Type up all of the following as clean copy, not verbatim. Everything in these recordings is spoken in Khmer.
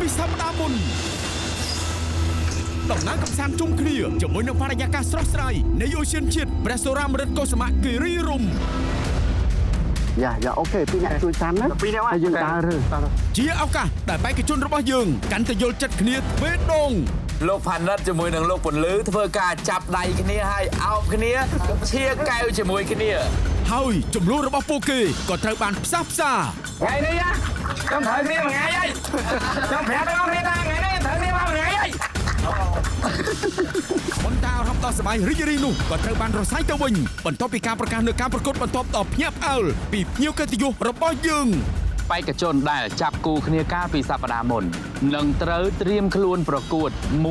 ពីសប្តាហ៍មុនដំណើរកំសាន្តជុំគ្នាជាមួយនឹងបរិយាកាសស្រស់ស្រាយនៃឧទ្យានជាតិព្រះសុរាម្រិតកុសមគិរីរម្យ យ៉ាយ៉ា OK ពីរអ្នកជួយកាន់ណា ពីរនាក់ ហើយយើងដើររើ ជាឱកាសដែលបេក្ខជនរបស់យើងកាន់តែយល់ចិត្តគ្នាទ្វេដង លោកផានិតជាមួយនឹងលោកពន្លឺធ្វើការចាប់ដៃគ្នាហើយអោបគ្នាឈៀកែវជាមួយគ្នា ហើយចំនួនរបស់ពួកគេក៏ត្រូវបានផ្សះផ្សា ថ្ងៃនេះខ្ញុំត្រូវគ្នាមួយថ្ងៃហើយខ្ញុំប្រាប់ដល់គ្នាថាថ្ងៃនេះត្រូវគ្នាមកមួយថ្ងៃហើយ ប៉ុន្តែអារម្មណ៍ដ៏សប្បាយរីករាយនោះក៏ត្រូវបានរសាយទៅវិញបន្ទាប់ពីការប្រកាសនៅការប្រកួតបន្ទាប់ដ៏ភ្ញាក់ផ្អើលពីភ្ញៀវកិត្តិយសរបស់យើង បេក្ខជនដែលចាប់គូគ្នាកាលពីសប្តាហ៍មុននឹងត្រូវត្រៀមខ្លួនប្រកួត1-1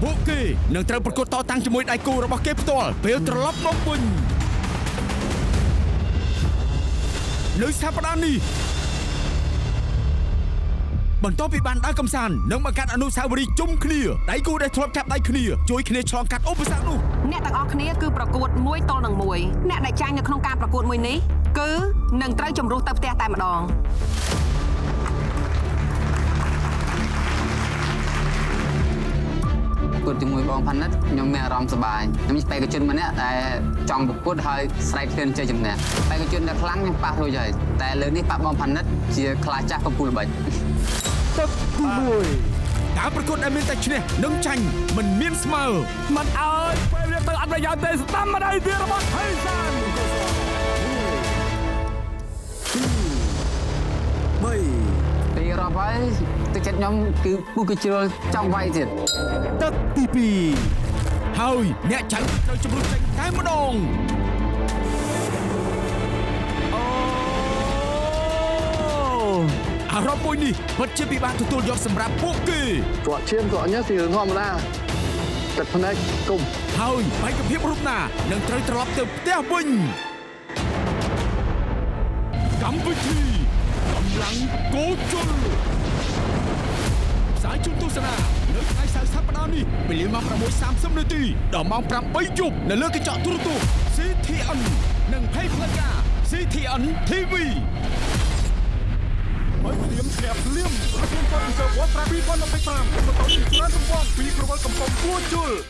ពួកគេនឹងត្រូវប្រកួតតតាំងជាមួយដៃគូរបស់គេផ្ទាល់ពេលត្រឡប់មកវិញនៅសប្តាហ៍នេះបន្ទាប់ពីបានដើរកម្សាន្តនិងបង្កើតអនុស្សាវរីយ៍ជុំគ្នាដៃគូដែលធ្លាប់ចាប់ដៃគ្នាជួយគ្នាឆ្លងកាត់ឧបសគ្គនោះ អ្នកទាំងអស់គ្នាគឺប្រកួត1-1អ្នកដែលចាញ់នៅក្នុងការប្រកួតមួយនេះគឺនឹងត្រូវជំរុះទៅផ្ទះតែម្ដង ប្រកួតជាមួយបងផានិតខ្ញុំមានអារម្មណ៍សប្បាយខ្ញុំជាបេក្ខជនម្នាក់ដែលចង់ប្រកួតហើយស្រែកឃ្លានជ័យជំនះបេក្ខជនដែលខ្លាំងខ្ញុំប៉ះរួចហើយតែលើកនេះប៉ះបងផានិតជាខ្លាចាស់កំពូលល្បិច ទឹកទី1ការប្រកួតដែលមានតែឈ្នះនិងចាញ់មិនមានស្មើ មិនអើយពេលវាទៅអត់ប្រយោជន៍ទេស្ដាំម្ដាយទៀតរបស់ថៃសាន ពេលរាប់ហើយទឹកចិត្តខ្ញុំគឺពុះគឺជ្រុលចង់វាយទៀត ទឹកទី2ហើយអ្នកចាញ់ត្រូវជំរុះចេញតែម្ដង អូ អារម្មណ៍មួយនេះពិតជាពិបាកទទួលយកសម្រាប់ពួកគេ ត្រកឈាមត្រកញើសជារឿងធម្មតាទឹកភ្នែកគុំ ហើយបេក្ខភាពរូបណានឹងត្រូវត្រឡប់ទៅផ្ទះវិញកម្មវិធីកម្លាំងគោជលផ្សាយជូនទស្សនានៅថ្ងៃសៅរ៍សប្តាហ៍នេះវេលាម៉ោង6:30នាទីដល់ម៉ោង8យប់នៅលើកញ្ចក់ទូរទស្សន៍ CTN និង Pay ផ្លូវការ CTN TV ហើយភ្លាមឈ្នះភ្លាមប្រធានព័ត៌មានវត្ត2025បន្តពីច្រើនរង្វាន់ពីក្រវិលកំប៉ុងពួរជុល។